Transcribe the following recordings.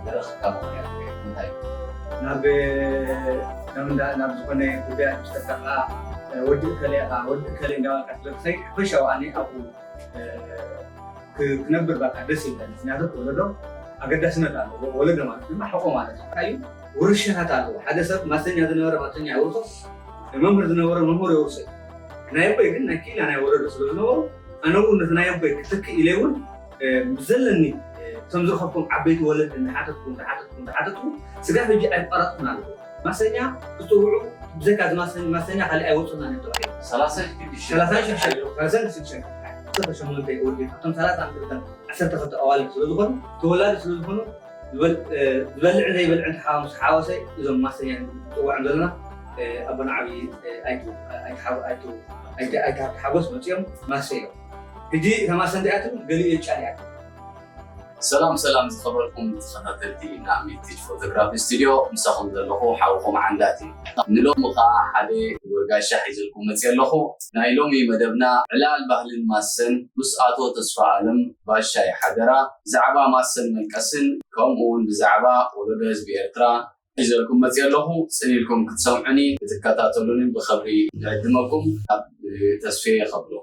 ደረኽካ ምኽንያት እንታይ እዩ? ናብ ናብ እንዳ ናብ ዝኾነ ጉዳያት ምስ ተካኻ ወዲ እከለ ኢኻ ወዲ እከለ እንዳበልካ ስለ ትኸይድ ሓፈሻዊ ኣነ ኣብኡ ክነብር በቃ ደስ ይብለኒ። ምክንያቱ ወለዶ ኣገዳስነት ኣለዎ። ወለዶ ማለት ድማ ሕቆ ማለት እዩ። እንታይ እዩ? ውርሻታት ኣለዎ። ሓደ ሰብ ማሰኛ ዝነበረ ማሰኛ ይወርሶ፣ መምህር ዝነበረ መምህር ይወርሶ። ናይ ኣቦይ ግን ናይ ክኢላ ናይ ወለዶ ስለ ዝነበሩ ኣነ እውን ነቲ ናይ ኣቦይ ክትክእ ኢለ እውን ብዘለኒ እቶም ዝረኸብኩም ዓበይቲ ወለዲ እንዳሓተትኩ እንዳሓተትኩ እንዳሓተትኩ ስጋብ ሕጂ ኣይቋረፅኩን ኣለኹ። ማሰኛ ክፅውዑ ብዘይካ እዚ ማሰኛ ማሰኛ ካሊእ ኣይወፁና ነተባሂሉ ሰላሳ ሽዱሽተ ሰላሳ ሽዱሽተ ሰላሳ ሽዱሽተ ወዲ ካብቶም ሰላሳ ክልተ ዓሰርተ ክልተ ኣዋልድ ስለ ዝኾኑ ተወላዲ ስለ ዝኾኑ ዝበልዕን ዘይበልዕን ተሓዋምስ ሓወሰ እዞም ማሰኛ ንፅዋዕም ዘለና ኣቦና ዓብዪ ኣይትሃብቲ ሓጎስ መፅኦም ማሰ እዮም። ሕጂ እታ ማሰ እንዲኣትም ገሊኡ የጫን እያ። ሰላም ሰላም ዝኸበርኩም ተኸታተልቲ ናሚቲች ፎቶግራፊ ስቱዲዮ ምሳኹም ዘለኹ ሓውኹም ዓንዳት እዩ። ንሎሚ ከዓ ሓደ ወርጋሻ ሒዝልኩም መፅእ ኣለኹ። ናይ ሎሚ መደብና ዕላል ባህልን ማሰን ምስ ኣቶ ተስፋ ኣለም ባሻይ ሓደራ ብዛዕባ ማሰን መልቀስን ከምኡ እውን ብዛዕባ ወለዶ ህዝቢ ኤርትራ ሒዘልኩም መፅእ ኣለኹ። ፅን ኢልኩም ክትሰምዑኒ ክትከታተሉኒ ብኸብሪ ንዕድመኩም ኣብ ተስፌ የኸብሎ።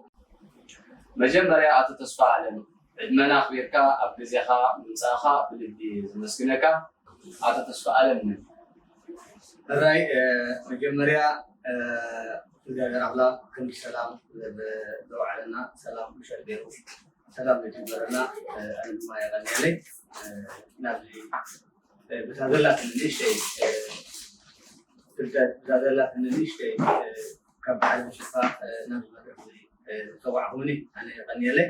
መጀመርያ ኣቶ ተስፋ ኣለም ዕድመና ኣኽቢርካ ኣብ ግዜኻ ምምፃእኻ ብልቢ ዝመስግነካ። ኣቶ ተስፋ ኣለም ምን ሕራይ መጀመርያ እግዚኣብሔር ኣምላኽ ክንዲ ሰላም ዘውዓለና ሰላም ምሸት ገይሩ ሰላም ዘይትግበረና ኣነ ድማ የቐንየለይ ናብዚ ብታ ዘላትኒ ንእሽተይ ፍልጠት ብታ ዘላትኒ ንእሽተይ ካብ በዓል ምሽፋ ናብ መድረክ ዝፀዋዕኹምኒ ኣነ የቐንየለይ።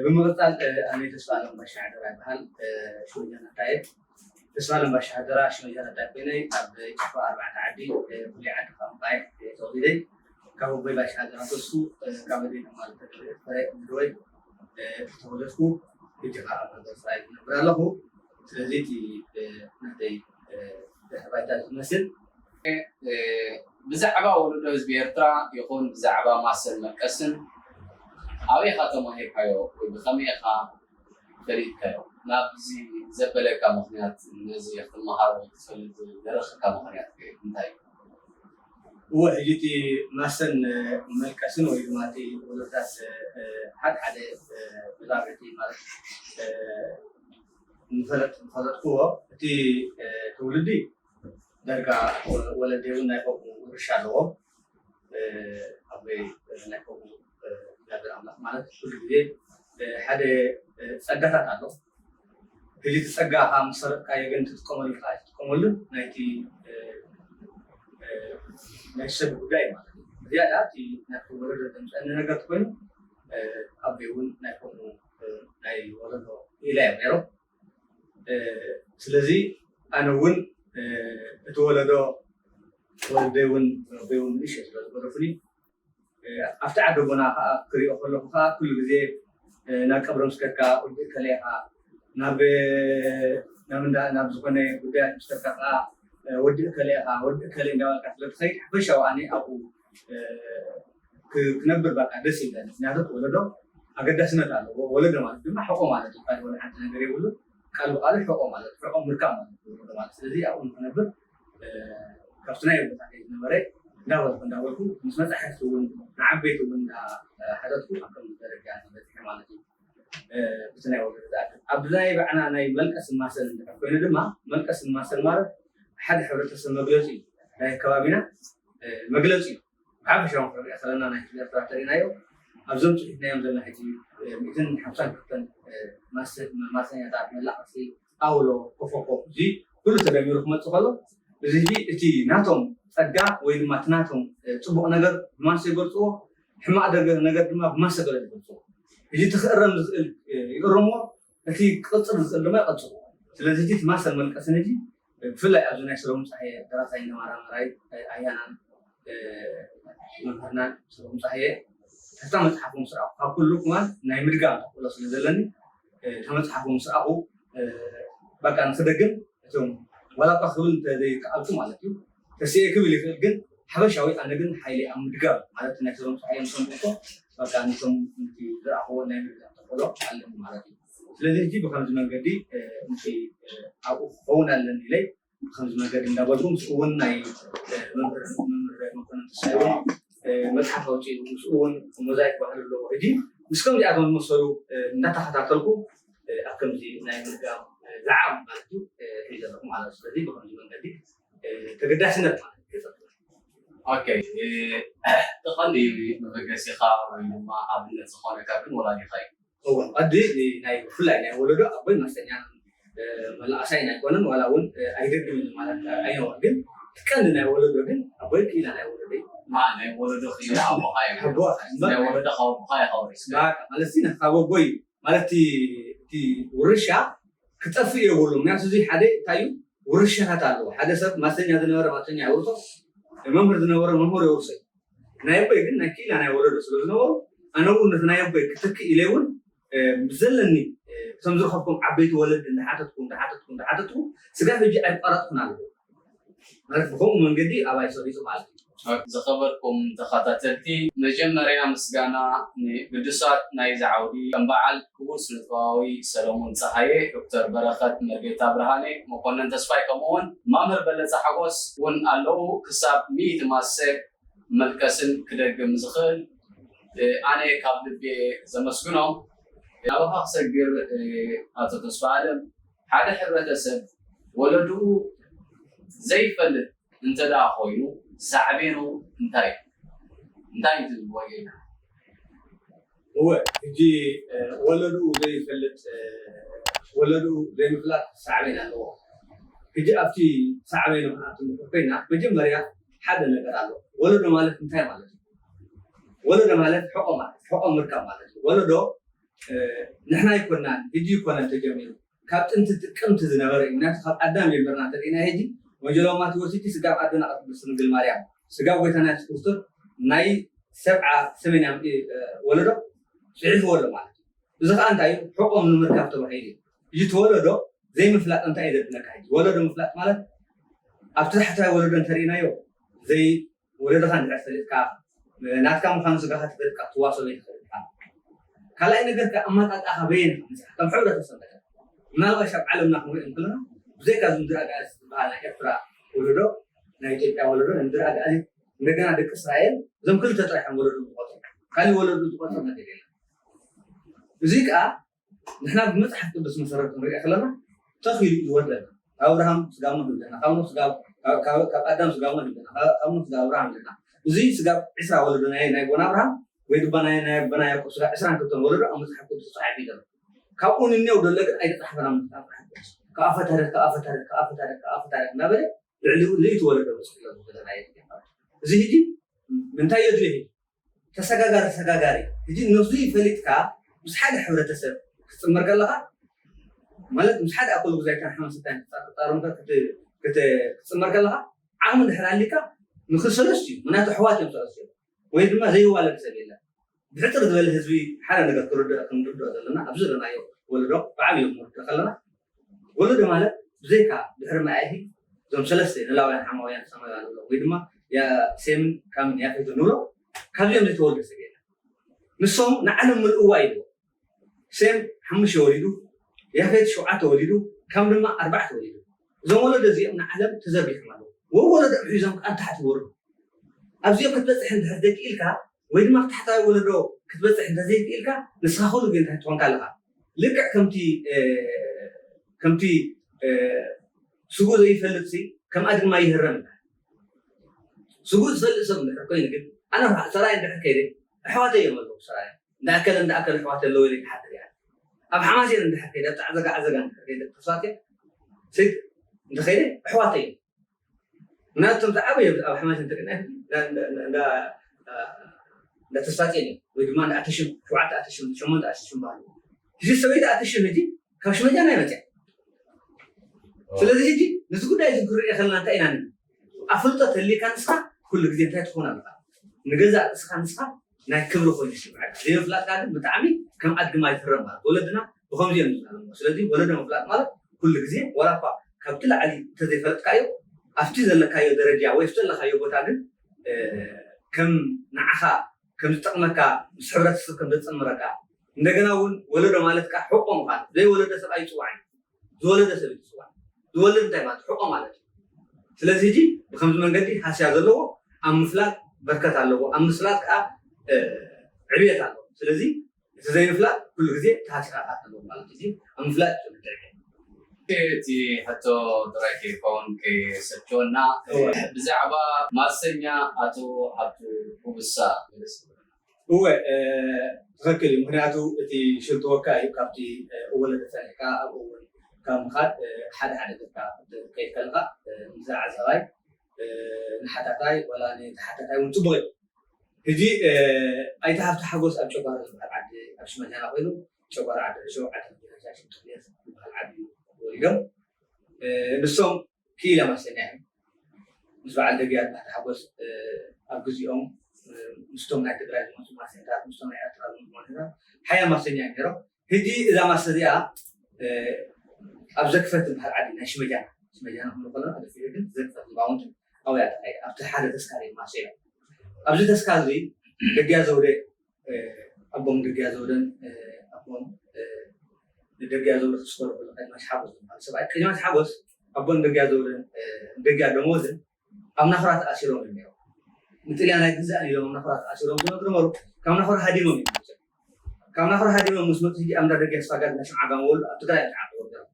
ብምቕፃል ኣነ ተስፋ ኣለም ባሻ ሓደራ ይበሃል። ሽመጃ ናታየ ተስፋ ኣለም ባሻ ሓደራ ሽመጃ ናታይ ኮይነይ ኣብ ጫፋ ኣርባዕተ ዓዲ ፍሉይ ዓዲ ቋንቋይ ተወሊደይ ካብ ኣቦይ ባሻ ሓደራ ተስፉ ካብ ኣደይ ተማሪ ተገብረ ፍረ ምድወይ ዝተወለድኩ ሕጂ ከዓ ኣብ ሃገር እስራኤል ዝነብር ኣለኹ። ስለዚ እቲ ናተይ ድሕሪ ባይታ ዝመስል ብዛዕባ ወለዶ ህዝቢ ኤርትራ ይኹን ብዛዕባ ማሰን መቀስን ኣበይ ኢኻ ተማሂርካዮ ወይ ብኸመይ ኢኻ ፈሊጥካዮ? ናብዚ ዘበለካ ምኽንያት ነዚ ክትመሃር ወይ ክትፈልጥ ዝደረኸካ ምኽንያት እንታይ እዩ? እወ ሕጂ እቲ ማሰን መልቀስን ወይ ድማ እቲ ወለዶታት ሓደ ሓደ ብዛዕባ እቲ ማለት ንፈለጥ ዝፈለጥክዎ እቲ ትውልዲ ዳርጋ ወለደይ እውን ናይ ከምኡ ውርሻ ኣለዎም። ኣቦይ ናይ ከምኡ እግዚኣብሔር ኣምላኽ ማለት ኩሉ ግዜ ሓደ ጸጋታት ኣሎ። ሕጂ እቲ ጸጋ ካብ ምስ ሰረቕካዮ ግን ትጥቀመሉ ከዓ ኣይትጥቀመሉን ናይቲ ናይ ሰብ ጉዳይ ማለት እዩ። ዝያዳ እቲ ናብቲ ወለዶ ዘምፀኒ ነገር ኮይኑ ኣቦይ እውን ናይ ከምኡ ናይ ወለዶ ኢላ እዮም ነይሮም። ስለዚ ኣነ እውን እቲ ወለዶ ወለደይ እውን ኣቦይ እውን ንእሽተይ ስለ ዝገደፉኒ ኣብቲ ዓዲ ኣቦና ከዓ ክሪኦ ከለኹ ከዓ ኩሉ ግዜ ናብ ቀብሮም ስከድካ ወዲ እከለ ኢኻ ናብ ናብ እንዳ ናብ ዝኾነ ጉዳያት ምስ ከድካ ከዓ ወዲ እከለ ኢኻ ወዲ እከለ እንዳበልካ ስለ ትኸይድ ሓፈሻዊ ኣነ ኣብኡ ክነብር በቃ ደስ ይብለኒ። ምክንያቱ ወለዶ ኣገዳስነት ኣለዎ። ወለዶ ማለት ድማ ሕቆ ማለት እዩ። ካልእ ወላ ሓንቲ ነገር የብሉ። ቃል ብቃሉ ሕቆ ማለት ሕቆ ምርካብ ማለት እዩ ወለዶ ማለት። ስለዚ ኣብኡ ንክነብር ካብቲ ናይ ኣቦታተይ ዝነበረ እንዳበልኩ እንዳበልኩ ምስ መፃሕፍቲ እውን ንዓበይቲ እውን እንዳሓተትኩ ኣብ ከምዚ ደረጃ ዝበፅሐ ማለት እዩ። እቲ ናይ ወለዶ ዝኣክል ኣብ ናይ ባዕና ናይ መልቀስ ማሰል እንድሕር ኮይኑ ድማ መልቀስ ማሰል ማለት ሓደ ሕብረተሰብ መግለፂ እዩ። ናይ ከባቢና መግለፂ እዩ። ብሓፈሻ እውን ክንሪኦ ከለና ናይ ህዝቢ ኤርትራ ተሪእናዮ ኣብዞም ፅሒፍናዮም ዘለና ሕጂ ሚእትን ሓምሳን ክልተን ማሰኛታት መላቐሲ ኣውሎ ኮፎኮ እዚ ኩሉ ተደሚሩ ክመፅእ ከሎ እዚ ሕጂ እቲ ናቶም ፀጋ ወይ ድማ እቲ ናቶም ፅቡቕ ነገር ብማሰ ይገልፅዎ ሕማቕ ነገር ድማ ብማሰ ገለ ይገልፅዎ። ሕጂ እቲ ክእረም ዝኽእል ይእርምዎ እቲ ክቕፅል ዝኽእል ድማ ይቐፅልዎ። ስለዚ ሕጂ እቲ ማሰል መልቀስን ሕጂ ብፍላይ ኣብዚ ናይ ሰሎሙን ፀሃየ ደራሳይን ተመራማራይ ኣያናን መምህርናን ሰለሙን ፀሃየ ሕታ መፅሓፎም ስርኣኹ ካብ ኩሉ ኩማን ናይ ምድጋም ተኽእሎ ስለ ዘለኒ እታ መፅሓፎም ስርኣኹ በቃ ንክደግም እቶም ዋላ እኳ ክብል እንተዘይከኣልኩ ማለት እዩ ተስኤ ክብል ይኽእል ግን ሓበሻዊ ኣነ ግን ሓይሊ ኣብ ምድጋም ማለት ናይ ሰለሙን ፀሃየ ንሰምዑ እኮ በቃ ንቶም ዝረኣኽዎ ናይ ምድጋም ተኽእሎ ኣለኒ ማለት እዩ። ስለዚ ሕጂ ብከምዚ መንገዲ ኣብኡ ክኸውን ኣለኒ ኢለይ ብከምዚ መንገዲ እንዳበልኩ ምስኡ እውን ናይ መምህር መምህር መኮንን ተስፋይ እውን መፅሓፍ ኣውፂኡ ምስኡ እውን ሞዛይክ ባህሊ ኣለዎ። ሕጂ ምስ ከምዚኣቶም ዝመሰሉ እንዳተኸታተልኩ ኣብ ከምዚ ናይ ምድጋም ዝዓም ማለት እዩ ሒዘ ኣለኹ ማለት እዩ። ስለዚ ብከምዚ መንገዲ ተገዳስነት ማለት እዩ። ኦኬ፣ እቲ ቀንዲ መበገሲኻ ወይ ድማ ኣብነት ዝኾነካ ግን ወላዲኻ እዩ። እወ፣ ቀዲ ናይ ብፍላይ ናይ ወለዶ ኣቦይ ማስተኛ መላእሳይ ኣይኮነን፣ ዋላ እውን ኣይደግምን ማለት ኣይነወር፣ ግን እቲ ቀንዲ ናይ ወለዶ ግን ኣቦይ ክኢላ ናይ ወለዶ እዩ። ማ ናይ ወለዶ ክኢላ ኣቦኻ እዩ። ኣቦ እምበር ናይ ወለዶ ካብ ኣቦኻ ኢኻ ወሪስካ። በቃ ማለት ሲ ካብ ኣቦይ ማለት እቲ እቲ ውርሻ ክጠፍእ የብሉ። ምክንያቱ እዚ ሓደ እንታይ እዩ ውርሻታት ኣለዎ። ሓደ ሰብ ማስተኛ ዝነበረ ማስተኛ የውርሶ፣ መምህር ዝነበረ መምህር የውርሶ እዩ። ናይ ኣቦይ ግን ናይ ክኢላ ናይ ወለዶ ስለ ዝነበሩ ኣነ እውን ነቲ ናይ ኣቦይ ክትክእ ኢለ እውን ብዘለኒ እቶም ዝረኸብኩም ዓበይቲ ወለዲ እንዳሓተትኩ እንዳሓተትኩ እንዳሓተትኩ ስጋብ ሕጂ ኣይቋረፅኩን ኣለኹ። ማለት ብከምኡ መንገዲ ኣባይ ሰሪፁ ማለት እዩ። ዝኸበርኩም ተኸታተልቲ፣ መጀመርያ ምስጋና ንግዱሳት ናይዚ ዓውዲ ከም በዓል ክቡር ስነጥበባዊ ሰለሙን ጸሃየ፣ ዶክተር በረኸት መርጌታ ብርሃነ፣ መኮነን ተስፋይ ከምኡውን ማምር በለጸ ሓጎስ እውን ኣለዉ። ክሳብ ሚእቲ ማሰ መልቀስን ክደግም ዝኽእል ኣነ ካብ ልቤ ዘመስግኖም። ናባኻ ክሰግር ኣቶ ተስፋ ኣለም ሓደ ሕብረተሰብ ወለድኡ ዘይፈልጥ እንተ ደኣ ኮይኑ ሳዕቤኑ እንታይ እንታይ እዩ ትብልዎ ጌና? እወ ሕጂ ወለድኡ ዘይፈልጥ ወለድኡ ዘይምፍላጥ ሳዕቤን ኣለዎ። ሕጂ ኣብቲ ሳዕቤኑ ክንኣቱ ንክእል ኮይና መጀመርያ ሓደ ነገር ኣሎ። ወለዶ ማለት እንታይ ማለት እዩ? ወለዶ ማለት ሕቆ ማለት ሕቆ ምርካብ ማለት እዩ። ወለዶ ንሕና ኣይኮናን ሕጂ ይኮነን ተጀሚሩ ካብ ጥንቲ ጥቅምቲ ዝነበረ እዩ። ምክንያቱ ካብ ኣዳም ጀምርና እንተሪእና ሕጂ ወንጀላዊ ማቴዎስ ሕጂ ስጋብ ኣደና ቅድስት ድንግል ማርያም ስጋብ ጎይታና የሱስ ክርስቶስ ናይ ሰብዓ ሰሜንያ ወለዶ ፅሒፍዎ ኣሎ ማለት እዩ። እዚ ከዓ እንታይ እዩ? ሕቆም ንምርካብ ተባሂሉ እዩ። ሕጂ እቲ ወለዶ ዘይምፍላጥ እንታይ እዩ ዘድለካ? ሕጂ ወለዶ ምፍላጥ ማለት ኣብቲ ታሕተዋይ ወለዶ እንተሪእናዮ ዘይ ወለድኻ እንድሕር ፈሊጥካ ናትካ ምዃኑ ስጋኻ ተፈሊጥካ ክትዋሰቦ ይትኽእል ኢኻ። ካልኣይ ነገር ከ ኣመጣጥኣኻ በየን ኢኻ መፂኻ ከም ሕብረተሰብ መጠን ምናልባሽ ኣብ ዓለምና ክንሪኦ እንከለና ብዘይካ እዚ ምድሪ ኣግኣዚት ዝበሃል ናይ ኤርትራ ወለዶ ናይ ኢትዮጵያ ወለዶ ናይ ምድሪ ኣግኣዚት እንደገና ደቂ እስራኤል እዞም ክልተ ጥራሕ እዮም ወለዶ ዝቆፅሩ ካሊእ ወለዶ ዝቆፅር ነገር የለን። እዚ ከዓ ንሕና ብመፅሓፍ ቅዱስ መሰረት ክንሪኦ ከለና ተኺሉ እዩ ዝወርደና። ካብ ኣብርሃም ስጋ ኖህ ንብለና፣ ካብ ኖህ ስጋ ካብ ኣዳም ስጋ ኖህ ንብለና፣ ካብ ኖህ ስጋ ኣብርሃም ንብለና። እዚ ስጋ ዕስራ ወለዶ ናይ ናይ ኣቦና ኣብርሃም ወይ ድማ ናይ ናይ ኣቦና ያዕቆብ ስጋ ዕስራን ክልተን ወለዶ ኣብ መፅሓፍ ቅዱስ ተፃሒፉ እዩ ዘሎ። ካብኡ ንኔው ደሎ ግን ኣይተፃሓፈን ኣብ መፅሓፍ ቅዱስ። ካብ ኣፈ ታሪክ ካብ ኣፈ ታሪክ ካብ ኣፈ ታሪክ ካብ ኣፈ ታሪክ እናበለ ልዕሊኡ ንእቲ ወለዶ በፂሑ ዘሎ ዘለና እዩ። እዚ ሕጂ እንታይ የድልዮ? ተሰጋጋሪ ተሰጋጋሪ ሕጂ ነዙይ ፈሊጥካ ምስ ሓደ ሕብረተሰብ ክትፅመር ከለካ ማለት ምስ ሓደ ኣኮል ጉዛይካን ሓመሰታን ክትፃርምካ ክትፅመር ከለካ ዓቕሚ ድሕር ኣሊካ ንክሰለስት እዩ ምክንያቱ ኣሕዋት እዮም ሰለስት እዮም ወይ ድማ ዘይዋለድ ሰብ የለን ብሕፅር ዝበለ ህዝቢ ሓደ ነገር ክርድኦ ክንርድኦ ዘለና ኣብዚ ዘለናዮ ወለዶ ብዓብዮም ንርድኦ ከለና ወለዶ ማለት ብዘይካ ድሕሪ መኣይሂ እዞም ሰለስተ ንላውያን ሓማውያን ሰማያውያን ንብሎም ወይ ድማ ሴምን ካምን ያፌትን ንብሎም ካብዚኦም ዘይተወልደ ሰብ የለን። ንሶም ንዓለም ምልእዋ ኢልዎ ሴም ሓሙሽተ ወሊዱ፣ ያፌት ሸውዓተ ወሊዱ፣ ካም ድማ ኣርባዕተ ወሊዱ። እዞም ወለዶ እዚኦም ንዓለም ተዘርጊሖም ኣለዉ። ወወለዶኦም ሒዞም ከዓ ንታሕቲ ይወርዱ። ኣብዚኦም ክትበፅሕ እንድሕር ዘይክኢልካ ወይ ድማ ታሕታዊ ወለዶ ክትበፅሕ እንተዘይክኢልካ ንስኻ ኩሉ ግዜ እንታይ ትኾንካ ኣለኻ? ልክዕ ከምቲ ከምቲ ስጉ ዘይፈልጥ ሲ ከም ኣድግማ ይህረም ይበሃል። ስጉ ዝፈልጥ ሰብ እንድሕር ኮይኑ ግን ኣነ ሰራይ እንድሕር ከይደ ኣሕዋተይ እዮም ኣለዉ ሰራይ እንዳኣከለ እንዳኣከለ ኣሕዋተይ ኣለዉ ኢለ ይሓድር እያ። ኣብ ሓማሴን እንድሕር ከይደ ኣብ ጣዕዘጋ ዓዘጋ እንድሕር ከይደ ተስፋቴ ስግ እንተኸይደ ኣሕዋተይ እዮም። ምክንያቱ እቶም ዝዓበዩ ኣብ ሓማሴን እንተሪእና እንዳ ተስፋጼን እዩ ወይ ድማ እንዳ ኣተሽም ሸውዓተ ኣተሽም ሸሞንተ ኣተሽም በሃሉ። እዚ ሰበይቲ ኣተሽም እዚ ካብ ሽመጃና ይመፅያ። ስለዚ ሕጂ ነዚ ጉዳይ እዚ ክንሪኦ ከለና እንታይ ኢና ንብል? ኣፍልጦ ተሊካ ንስኻ ኩሉ ግዜ እንታይ ትኸውን ኣለካ? ንገዛእ ርእስኻ ንስኻ ናይ ክብሪ ኮይኑ ይስምዐካ። ዘይምፍላጥካ ግን ብጣዕሚ ከም ኣድግማ ይፍረም ማለት ወለድና ብኸምዚ እዮም ዝዛረብዎ። ስለዚ ወለዶ ምፍላጥ ማለት ኩሉ ግዜ ዋላ እኳ ካብቲ ላዕሊ እንተዘይፈለጥካዮ ኣብቲ ዘለካዮ ደረጃ ወይ ኣብቲ ዘለኻዮ ቦታ ግን ከም ንዓኻ ከም ዝጠቕመካ ምስ ሕብረተሰብ ከም ዘፀምረካ እንደገና እውን ወለዶ ማለት ከዓ ሕቆ ምዃን ዘይወለዶ ሰብ ኣይፅዋዕን። ዝወለደ ሰብ እዩ ዝፅዋዕ። ዝወልድ እንታይ ማለት ሕቆ ማለት እዩ። ስለዚ ሕጂ ብከምዚ መንገዲ ሃስያ ዘለዎ ኣብ ምፍላጥ በርከት ኣለዎ፣ ኣብ ምስላጥ ከዓ ዕብየት ኣለዎ። ስለዚ እቲ ዘይምፍላጥ ኩሉ ግዜ ተሃሲኻ ኣለዎ ማለት እዩ። ኣብ ምፍላጥ እዩ እቲ ዕብየት። እቲ ሕቶ ጥራይ ከይከውን ከይሰልችወና ብዛዕባ ማሰኛ ኣቶ ሃብቱ ኩብሳ መለስ እወ ትኽክል እዩ። ምክንያቱ እቲ ሽልትወካ እዩ ካብቲ እወለደ ፀኒሕካ ኣብኡ እውን ካብ ምኻድ ሓደ ሓደ ገርካ ክትከይድ ከለካ ንዝዓዛባይ ንሓታታይ ዋላ ንተሓታታይ እውን ፅቡቅ እዩ። ሕጂ ኣይተ ሃብቲ ሓጎስ ኣብ ጨጓራ ዝበሃል ዓዲ ኣብ ሽመጃና ኮይኑ ጨጓራ ዓዲ ዕሾ ዓዲ ሻሽም ትኽልየት ዝበሃል ዓዲ ወሊዶም ንሶም ክኢላ ማሰኛ እዮም። ምስ በዓል ደግያት ናተ ሓጎስ ኣብ ግዜኦም ምስቶም ናይ ትግራይ ዝመፁ ማሰኛታት ምስቶም ናይ ኤርትራ ዝመፁ ማሰኛታት ሓያ ማሰኛ እዮም ነይሮም። ሕጂ እዛ ማሰ እዚኣ ኣብ ዘክፈት ዝበሃል ዓዲ ናይ ሽመጃና ሽመጃና ክንብሎ ከለና ደፊሩ ግን ዘክፈት ዝባውንቲ ኣብያ ተካይ ኣብቲ ሓደ ተስካር እዮም ማሰ ኢሎም። ኣብዚ ተስካር እዚ ደግያ ዘውደ ኣቦም ደግያ ዘውደን ኣቦም ደግያ ዘውደ ክስኮሩ ከሎ ቀድማሽ ሓጎስ ዝበሃል ሰብኣይ ቀድማሽ ሓጎስ ኣቦን ደግያ ዘውደን ደግያ ደሞዝን ኣብ ናኹራ ተኣሲሮም እዮም ነይሮም። ንጥልያን ኣይግዛእን ኢሎም ኣብ ናኹራ ተኣሲሮም ዝነብሩ ነበሩ። ካብ ናኹራ ሃዲሞም እዮም መፅኦም። ካብ ናኹራ ሃዲሞም ምስ መፁ ሕጂ ኣብ እንዳ ደግያ ስፋጋት እንዳ ሽምዓ ጋመወሉ ኣብ ትግራይ እዮም ተዓቂቦም ነይሮም።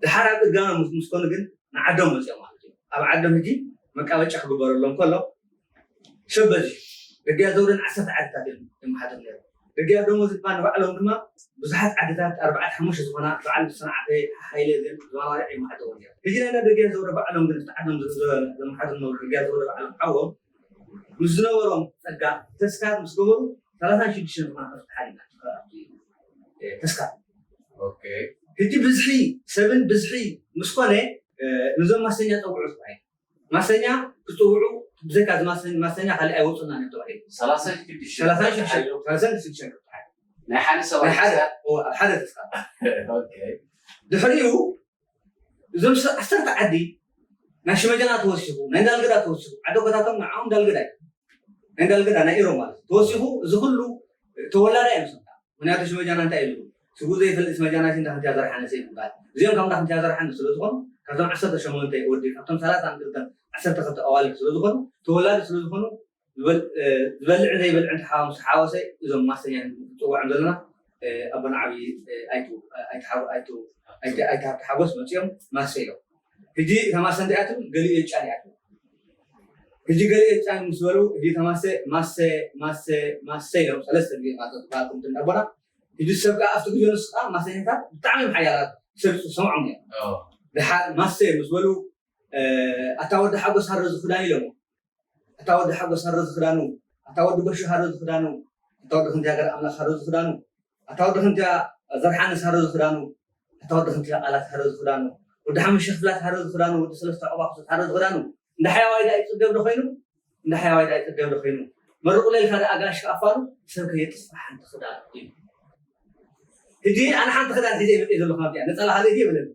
ድሓር ኣብ እጋኖም ምስ ምስ ኮኑ ግን ንዓዶም መፅኦም ማለት እዩ። ኣብ ዓዶም ሕጂ መቃበጫ ክግበረሎም ከሎ ሰብ በዚሑ። ደግያ ዘውደን ዓሰርተ ዓድታት እዮም የመሓድሩ ነይሮም። ደግያ ደሞዝ ድማ ንባዕሎም ድማ ብዙሓት ዓድታት ኣርባዕተ ሓሙሽተ ዝኾና በዓል ሰንዓፈ ሓይለ ግን ዝባባሪዕ የመሓድሩ ነይሮም። ሕጂ ናይ እንዳ ደግያ ዘውደ ባዕሎም ግን እቲ ዓዶም ዘመሓድሩ ነበሩ። ደግያ ዘውደ ባዕሎም ሓዎም ምስ ዝነበሮም ፀጋ ተስካር ምስ ገበሩ ሰላሳን ሽዱሽተን ዝኾና ከፍቲ ሓዲጋ ተስካር። ሕጂ ብዝሒ ሰብን ብዝሒ ምስ ኮነ ንዞም ማሰኛ ፀውዑ ተባሂሉ። ማሰኛ ክፅውዑ ብዘይካ እዚ ማሰኛ ማሰኛ ካሊእ ኣይወፁና እዮም ተባሂሉ። ሰላሳን ሽዱሽተን ሰላሳን ሽዱሽተን ሰላሳን ሽዱሽተን ክፍትሓት ናይ ሓደ ናይ ሰብኣይ ሓደ እዎ፣ ኣብ ሓደ ተስካ ኦኬ። ድሕሪኡ እዞም ስ- ዓሰርተ ዓዲ ናይ ሽመጃና ተወሲኹ ናይ እንዳልገዳ ተወሲኹ ዓደጎታቶም ንዓኦም እንዳልገዳ እዩ ናይ እንዳልገዳ ናይ ኢሮብ ማለት እዩ። ተወሲኹ እዚ ኩሉ ተወላዳ እዮም ስምታ ምክንያቱ ሽመጃና እንታይ ኢሉ ስጉ ዘይፈልጥ ሽመጃና ሲ እንዳክንቲያ ዘርሓነ ሲ ይባል እዚኦም ካብ እንዳክንቲያ ዘርሓነ ስለዝኾኑ ካብቶም ዓሰርተ ሸሞንተ ወዲ ካብቶም ሰላሳ ክልተን ዓሰርተ ክልተ ኣዋልድ ስለዝኾኑ ተወላዲ ስለዝኾኑ ዝበል- እ፣ ዝበልዕን ዘይበልዕን ተሓዋምሱ ሓወሰ እዞም ማሰኛ ክፅውዖም ዘለና እ፣ ኣቦና ዓብዪ እ፣ ኣይቱ ኣይትሓ- ኣይቱ ኣይተ- ኣይትሃብቲ ሓጎስ መፅኦም ማሰ ኢሎም ሕጂ እታ ማሰ እንዲኣትም ገሊኡ የጫን እያትም ሕጂ ገሊኡ የጫን ምስ በሉ ሕጂ እታ ማሰ ማሰ ማሰ ማሰ ኢሎም ሰለስተ ግዜ ማሰ ዝበሃል ከምቲ እንዳቦና ሕጂ ሰብ ከዓ ኣብቲ ግዜ ንሱ ከዓ ማሰኛታት ብጣዕሚ እዮም ሓያላት ሰብ ዝሰምዖም እዮም ድሓር ማሰ ምስ በሉ እ፣ ኣታ ወዲ ሓጎስ ሃረ ዝኽዳን ኢሎሞ ኣታ ወዲ ሓጎስ ሃረ ዝኽዳኑ ኣታ ወዲ ጎሹ ሃረ ዝኽዳኑ ኣታ ወዲ ክንዲ ሃገር ኣምላኽ ሃረ ዝኽዳኑ ኣታ ወዲ ክንቲያ ዘርሓንስ ሃረ ዝኽዳኑ ኣታ ወዲ ክንቲያ ቃላት ሃረ ዝኽዳኑ ወዲ ሓሙሽተ ክፍላት ሃረ ዝኽዳኑ ወዲ ሰለስተ ዕቑባ ክሱት ሃረ ዝኽዳኑ እንዳ ሓያዋይ ዳ ይፅገብ ዶ ኮይኑ እንዳ ሓያዋይ ዳ ይፅገብ ዶ ኮይኑ መርቑ ለልካ ዳ ኣጋሽ ከኣፋሉ ሰብ ከየጥፍእ ሓንቲ ክዳን ኢሉ ሕጂ ኣነ ሓንቲ ክዳን ሒዘ ይመፅእ ዘለኹ ናብዚኣ ነፀላ ሃለ ይብለኒ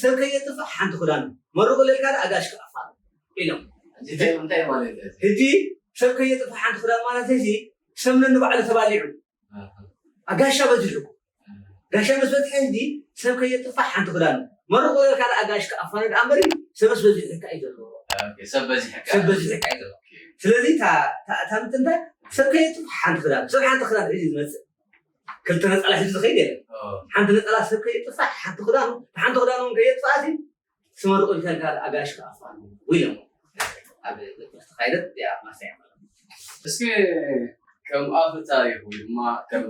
ሰብ ከየጥፍእ ሓንቲ ክዳን መርቑ ለልካ ዳ ኣጋሽ ከኣፋሉ ኢሎም እንታይ ማለት እዩ? ሕጂ ሰብ ከየጥፍእ ሓንቲ ክዳን ማለት እዚ ሰብ ነንባዕሉ ተባሊዑ ኣጋሻ በዚሑ ጋሻ ምስ በዝሐ ሕጂ ሰብ ከየጥፋሕ ሓንቲ ክዳኑ መርቆ ካ ኣጋሽ ከኣፋነ ደኣ እምበሪ ሰበስ በዚሑ ሕካ እዩ ዘለዎ ሰብ በዚሕካ ሰብ በዚሑ ሕካ እዩ ዘለዎ ስለዚ እታ እታ ምትንታ ሰብ ከየጥፋሕ ሓንቲ ክዳኑ ሰብ ሓንቲ ክዳን ሒዙ ዝመፅእ ክልተ ነፀላ ሒዙ ዝኸይድ የለን ሓንቲ ነፀላ ሰብ ከየጥፋሕ ሓንቲ ክዳኑ ሓንቲ ክዳኑ እውን ከየጥፋእሲ ስመርቆ ይፈልካል ኣጋሽ ከኣፋኑ ኢሎም ኣብ ዝተኻየደት እያ ማስያ ማለት እስኪ ከም ኣፈ ታሪኽ ወይ ድማ ከም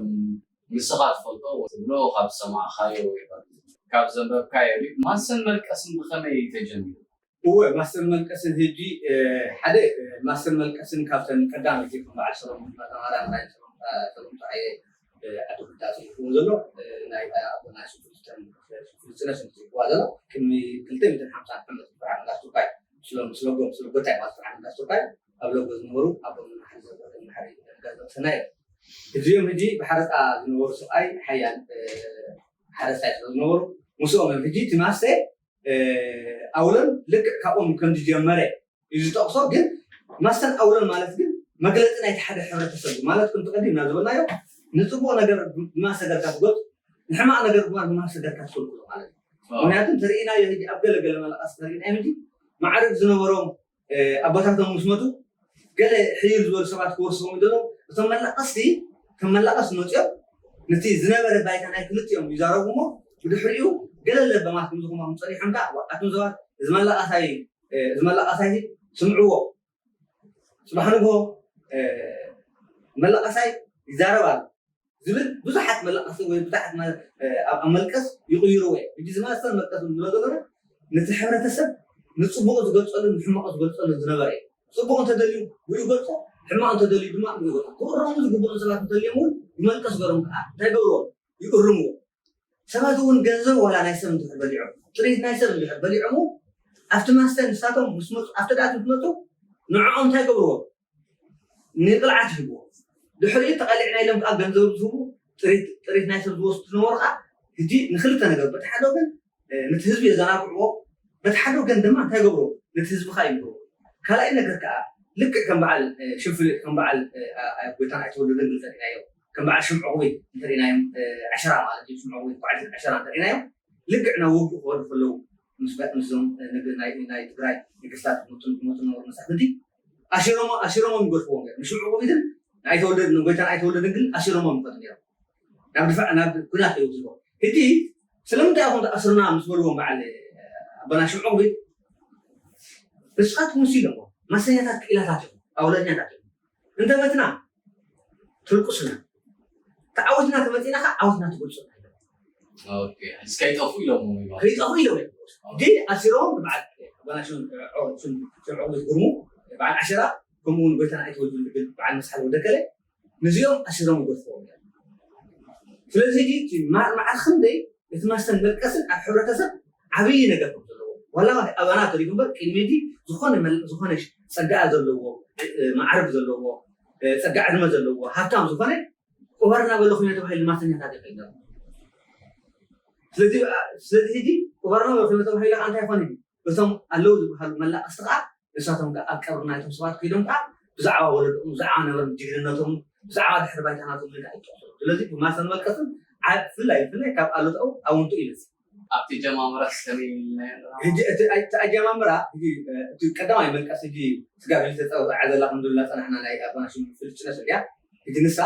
ንስኻ ትፈልጦ ትብሎ ካብ ዝሰማዕኻዮ ይኹን ካብ ዘንበብካዮ ድዩ? ማሰን መልቀስን ብኸመይ እዩ ተጀሚሩ? እወ ማሰን መልቀስን ህጂ ሓደ ማሰን መልቀስን ካብተን ቀዳመይቲ ከም በዓል ሰሎሞን ተማራ ናይ ሰሎሞን ተዓየ ዓዲ ክዳስ ይኸውን ዘሎ ናይ ኣቦና ስነ ስንትዋ ዘሎ ቅድሚ ክልተ ሚእትን ሓምሳን ዓመት ብርሃን እንዳስቱካይ ስሎም ስለጎም ስለጎታይ ማለት ብርሃን እንዳስቱካይ ኣብ ለጎ ዝነበሩ ኣቦ መናሓሪ ዘበረ መናሓሪ ጋዘ ሰናይ እዚኦም ሕጂ ብሓረፃ ዝነበሩ ሰብኣይ ሓያል ሓረስታይ ስለ ዝነበሩ ምስኦም እዮም ሕጂ እቲ ማሰ ኣውለን ልክዕ ካብኦም ከም ዝጀመረ እዩ ዝጠቕሶ ግን ማሰን ኣውለን ማለት ግን መግለፂ ናይቲ ሓደ ሕብረተሰብ ማለት ከም ተቐዲምና ዝበልናዮ ንፅቡቕ ነገር ብማሰ ገርካ ትገልፅ ንሕማቕ ነገር ድማ ብማሰ ገርካ ትፈልክሎ ማለት እዩ ምክንያቱ እንተርኢናዮ ሕጂ ኣብ ገለ ገለ መለቐስ እንተርኢናዮ ሕጂ ማዕርግ ዝነበሮም ኣቦታቶም ምስ መጡ ገለ ሕይል ዝበሉ ሰባት ክወስዎም ዘለዉ እቶም መለቐስቲ ከም መለቐስ መፅኦም ነቲ ዝነበረ ባይታ ናይ ክልቲኦም ይዛረቡ እሞ ብድሕሪኡ ገለ ለበማት ከምዚ ከማኹም ፀኒሖም ከዓ ኣቱም ሰባት እዚ መለቐሳይ እዚ መለቐሳይ ስምዕዎ ፅባሕ ንግሆ መለቐሳይ ይዛረብ ኣሎ ዝብል ብዙሓት መለቐሲ ወይ ብዙሓት ኣብ መልቀስ ይቕይርዎ እዮም። ሕጂ ዝመሰል መልቀስ ንብሎ ዘለና ነቲ ሕብረተሰብ ንፅቡቕ ዝገልፀሉ ንሕማቕ ዝገልፀሉ ዝነበረ እዩ። ፅቡቕ እንተደልዩ ብኡ ይገልፆ፣ ሕማቕ እንተደልዩ ድማ ብኡ ይገልፆ። ክእረሙ ዝግብኦም ሰባት እንተልዮም እውን ብመልቀስ ገሮም ከዓ እንታይ ገብርዎ? ይእርምዎ። ሰባት እውን ገንዘብ ዋላ ናይ ሰብ እንድሕር በሊዖም ጥሪት ናይ ሰብ እንድሕር በሊዖም ኣብቲ ማስተ ንሳቶም ምስ መፁ ኣብቲ ዳት ምስ መፁ ንዕኦም እንታይ ገብርዎ? ንቅልዓት ይህብዎ። ድሕሪኡ ተቐሊዕና ኢሎም ከዓ ገንዘብ ዝህቡ ጥሪት ጥሪት ናይ ሰብ ዝወስዱ ዝነበሩ ከዓ ሕጂ ንክልተ ነገር በቲ ሓደ ወገን ነቲ ህዝቢ የዘናግዕዎ በቲ ሓደ ወገን ድማ እንታይ ገብርዎ? ነቲ ህዝቢ ከዓ ይምህርዎ። ካልኣይ ነገር ከዓ ልክዕ ከም በዓል ሽንፍሊጥ ከም በዓል ጎይታን ኣይተወልደን እንተሪናዮ ከም በዓል ሽምዑ ቁቢት እንተሪናዮም ዓሸራ ማለት እዩ ሽምዑ ቁቢት በዓል ዓሸራ እንተሪናዮም ልክዕ ናብ ውግእ ክኸዱ ከለዉ ምስዞም ናይ ትግራይ ንግስታት ዝመፁ ነበሩ መሳፍንቲ ኣሲሮሞ ኣሲሮሞም ይገድፍዎም ነይሮም። ንሽምዑ ቁቢትን ንኣይተወልደ ንጎይታን ኣይተወልደን ግን ኣሲሮሞም ይኸዱ ነይሮም። ናብ ድፋዕ ናብ ኩናት እዮም ዝዎ። ሕጂ ስለምንታይ ኢኹም ተኣስርና ምስ በልዎም በዓል ኣቦና ሽምዑ ቁቢት ንስኻትኩም ሲ ኢሎሞ ማሰኛታት ክኢላታት ኢኹም ኣውለኛታት ኢኹም እንተመትና ትልቁስና ተዓወትና ተመፂና ከዓ ዓወትና ትገልፁ ከይጠፉ ኢሎም ከይጠፉ ኢሎም ግን ኣሲሮም በዓል ኣቦና ሽምዑ ቁቢት ጉርሙ በዓል ዓሸራ ከምኡ እውን ጎይታና ኣይተወልዱ ዝብል በዓል መስሓል ወደከለ ነዚኦም ኣሲሮም ይገድፍዎም እዮም። ስለዚ ሕጂ ማዕረ ክንደይ እቲ ማስተን መልቀስን ኣብ ሕብረተሰብ ዓብዪ ነገር ከም ዘለዎ ዋላ ኣባና ተሪፉ እምበር ቅድሚ ሕጂ ዝኾነ ዝኾነ ፀጋ ዘለዎ ማዕርግ ዘለዎ ፀጋ ዕድመ ዘለዎ ሃብታም ዝኾነ ቁበር እናበለ ኮይኑ ተባሂሉ ማስተኛታት ይኸይድ ስለዚ ስለዚ ሕጂ ቁበር እናበለ ኮይኑ ተባሂሉ ከዓ እንታይ ይኾን እዩ እቶም ኣለዉ ዝበሃሉ መላቀስቲ ከዓ ንሳቶም ከዓ ኣብ ቀብሪ ናይቶም ሰባት ከይዶም ከዓ ብዛዕባ ወለድኦም ብዛዕባ ነበሮም ጅግንነቶም ብዛዕባ ድሕሪ ባይታ ናቶም ኢልካ ኣይትጠቕሶ ስለዚ ብማሰን መልቀስን ብፍላይ ብፍላይ ካብ ኣሉታኡ ኣውንቱ ይበዝሕ ኣብቲ ጀማምራ ከመይ ኢልና ሕጂ እቲ ኣጀማምራ ሕጂ እቲ ቀዳማይ መልቀስ ሕጂ ስጋ ፊልተ ፀውዓ ዘላ ክንድላ ፀናሕና ናይ ኣባና ሽሙ ፍልጭ ነስል እያ ሕጂ ንሳ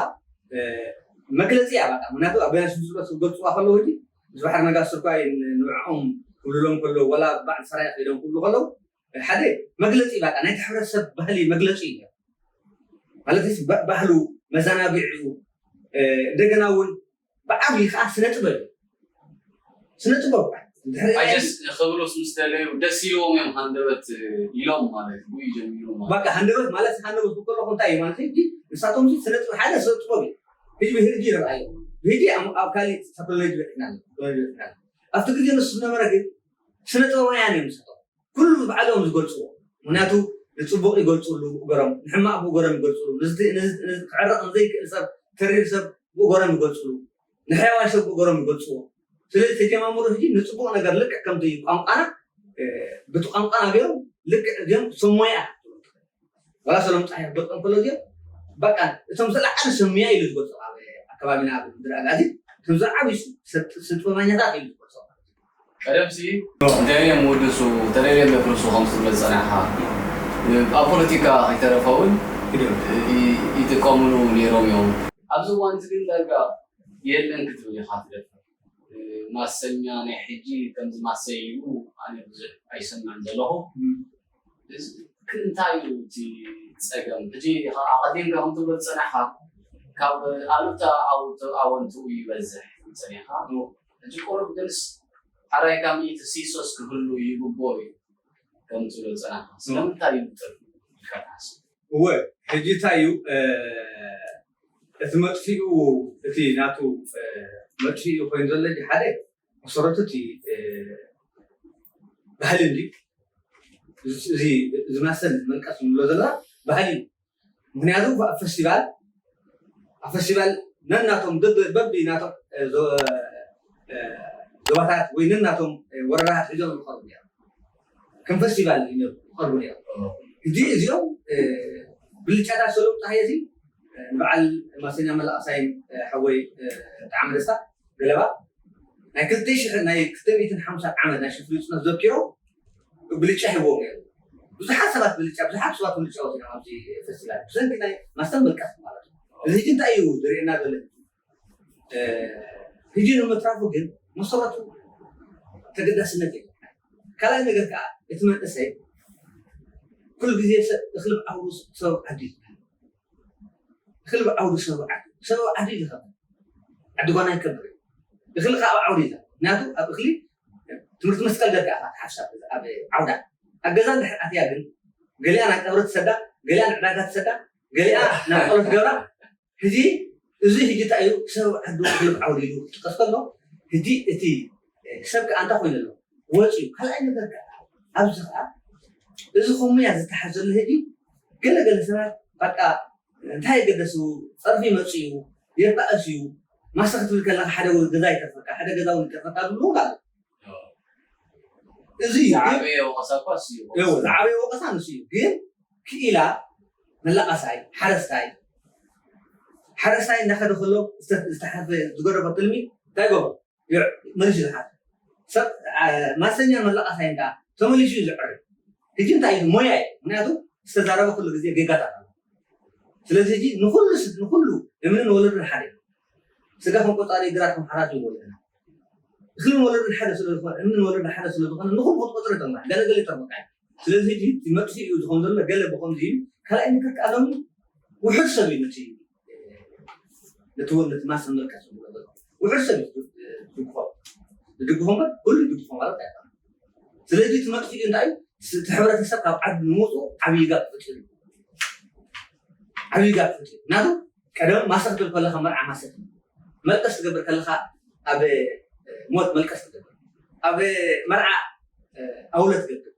መግለፂ እያ በቃ ምክንያቱ ኣባና ሽሙ ዝገልፅዋ ከለዉ ሕጂ ዝባሕር ነጋሲ እኳ ንዕኦም ክብልሎም ከለዉ ወላ በዓል ሰራይ ከይዶም ክብሉ ከለዉ ሓደ መግለፂ በቃ ናይቲ ሕብረተሰብ ባህሊ መግለፂ እዩ ማለት ባህሉ መዘናግዒኡ እንደገና እውን ብዓብዪ ከዓ ስነ ጥበብ እዩ ስነ ጥበብ ክብሉስ ምስ ደለዩ ደስ ኢልዎም እዮም ሃንደበት ኢሎም ማለት እዩ ጀሚሩ በቃ ሃንደበት ማለት ሃንደበት ከለኹ እንታይ እዩ ማለት ሕጂ ንሳቶም ስነ ጥበብ ሓደ ስነ ጥበብ እዩ ሕጂ ብህጂ ይረኣዩ ብህጂ ኣብ ካሊእ ተክኖሎጂ በፅሕና ኣብቲ ግዜ ንሱ ዝነበረ ግን ስነ ጥበባውያን እዮም ንሳቶም ኩሉ ባዕሎም ዝገልፅዎ ምክንያቱ ንፅቡቅ ይገልፅሉ ብእገሮም ንሕማቅ ብእገሮም ይገልፅሉ ክዕረቕ ንዘይክእል ሰብ ተሪር ሰብ ብእገሮም ይገልፅሉ ንሕያዋይ ሰብ ብእገሮም ይገልፅዎ ስለዚ ተጀማምሩ ሕጂ ንፅቡቅ ነገር ልክዕ ከምዚ ቋንቋና ብቲ ቋንቋና ገይሮም ልክዕ እዚኦም ሰሞያ ዋላ ሰሎም ፀሓይ ክገልፆም ከሎ እዚኦም በቃ እቶም ዝለዓለ ሰሞያ ኢሉ ዝገልፆ ኣብ ኣከባቢና ኣብ ምድሪ ኣጋዚ እቶም ዝዓብዩ ስጥበባኛታት ኢሉ ዝገልፆ ቀደምሲ እንተደልዮም ውድሱ እንተደልዮም የፍርሱ ከም ትብል ዝፀናሕኻ ኣብ ፖለቲካ ከይተረፈ እውን ይጥቀምሉ ነይሮም እዮም ኣብዚ እዋን እዚ ግን ዳርጋ የለን ክትብል ኢኻ ትደፍር ማሰኛ ናይ ሕጂ ከምዚ ማሰይ ኢሉ ኣነ ብዙሕ ኣይሰምዕን ዘለኹ እንታይ እዩ እቲ ፀገም ሕጂ ኣቐዲምካ ከም ትብሎ ዝፀናሕካ ካብ ኣሉታ ኣወንትኡ ይበዝሕ ፀኒኻ ሕጂ ቁሩብ ግንስ ሓራይ ካብ ሚእቲ ሲሶስ ክህሉ ይግቦ እዩ ከም ትብሎ ዝፀናሕካ ስለምንታይ እዩ ጥር ኢልካ ትሓስብ እወ ሕጂ እንታይ እዩ እቲ መጥፊኡ እቲ ናቱ መጥፊኡ ኮይኑ ዘሎ ሓደ መሰረቱ እቲ ባህሊ እንዲ እዚ ዝመሰል መልቀስ ንብሎ ዘለና ባህሊ እዩ ምክንያቱ ኣብ ፈስቲቫል ኣብ ፈስቲቫል ነናቶም በቢ ናቶም ዞባታት ወይ ነናቶም ወረዳታት ሒዞም ዝቀርቡ እዮም ከም ፈስቲቫል ይቀርቡ እዮም እዚ እዚኦም ብልጫታት ሰሎም ፀሃየ እዚ ንበዓል ማሰኛ መላእሳይን ሓወይ ጣዕሚ ደስታ ገለባ ናይ ክልተ ሽሕ ናይ ክልተ ሚእትን ሓምሳን ዓመት ናይ ሽፍሪ ጽነት ዘኪሮም ብልጫ ሂቦም እዮም። ብዙሓት ሰባት ብልጫ ብዙሓት ሰባት ብልጫ ወሲዶም ኣብዚ ፌስቲቫል ብሰንኪ ናይ ማስተር መልቀስ ማለት እዩ። እዚ ሕጂ እንታይ እዩ ዝርእየና ዘሎ? ሕጂ ንምትራፉ ግን መሰረቱ ተገዳስነት የለን። ካልኣይ ነገር ከዓ እቲ መንእሰይ ኩሉ ግዜ እኽሊ ብዓውዱ ሰበብ ዓዲ ይበሃል። እኽሊ ብዓውዱ ሰበብ ዓዲ ሰበብ ዓዲ ይኸብር ዓዲ ጓና ይከብር እዩ። እኽሊ ከዓ ኣብ ዓውዲ ይዘ ምክንያቱ ኣብ እኽሊ ትምህርቲ መስቀል ደርጋ ኢኻ ትሓፍሳ ኣብ ዓውዳ ኣብ ገዛ እንድሕር ኣትያ ግን ገሊኣ ናብ ቀብሪ ትሰዳ፣ ገሊኣ ንዕዳጋ ትሰዳ፣ ገሊኣ ናብ ጸሎት ገብራ። ሕጂ እዚ ሕጂ እንታይ እዩ ሰብ ዓዱ ክልብ ዓውዲ ኢሉ ክጥቀስ ከሎ ሕጂ እቲ ሰብ ከዓ እንታይ ኮይኑ ኣሎ ወፂ እዩ። ካልኣይ ነገር ከዓ ኣብዚ ከዓ እዚ ከሙያ ዝተሓዘሉ ሕጂ ገለገለ ሰባት በቃ እንታይ የገደሱ ጸርፊ መፁ እዩ የባእስ እዩ ማሰ ክትብል ከለካ ሓደ ገዛ ይተርፈካ ሓደ ገዛ እውን ይተርፈካ ዝብሉ እውን ኣሎ። እዚ እዩ ግን ዝዓበየ ወቀሳ እኳ እሱ እዩ። ይኸው ዝዓበየ ወቀሳ ንሱ እዩ ግን ክኢላ መላቃሳይ ሓረስታይ ሓረስታይ እንዳኸደ ከሎ ዝተሓፈ ዝገደፎ ትልሚ እንታይ ገብሮ መሊሱ ዝሓፍ ሰብ ማሰኛ መላቃሳይ እንዳ ተመሊሱ እዩ ዝዕር። ሕጂ እንታይ እዩ ሞያ እዩ ምክንያቱ ዝተዛረበ ኩሉ ግዜ ጌጋታት ኣሎ። ስለዚ ሕጂ ንኩሉ ንኩሉ እምንን ወለዱን ሓደ ስጋ ከም ቆጻሪ ግራት ከም ሓራት እዩ ወለድና። እኽልን ወለድን ሓደ ስለዝኾነ እምንን ወለድን ሓደ ስለዝኾነ ንኹሉ ክትቆጽሮ ይጠቕማ ገለገለ ይጠቕመካ እዩ። ስለዚ ሕጂ እቲ መጥፊ እዩ ዝኾን ዘሎ ገለ ብኸምዚ እዩ ካልኣይ ነገር ከኣ ሎሚ ውሑድ ሰብ እዩ ነቲ ነቲ ወለድ ማሰ መልቀስ ዝብሎ ዘሎ ውሑድ ሰብ እዩ ዝድግፎ ዝድግፎ እምበር ኩሉ ይድግፎ ማለት ኣይኮነን። ስለዚ እቲ መጥፊ እንታይ እዩ እቲ ሕብረተሰብ ካብ ዓዲ ንምውፅኡ ዓብዪ ጋብ ፈጢሩ እዩ። ዓብዪ ጋብ ፈጢሩ ናቱ ቀደም ማሰ ክትብል ከለካ መርዓ ማሰ መልቀስ ትገብር ከለካ ኣብ ሞት መልቀስ ትገብር ኣብ መርዓ ኣውለ ትገብር።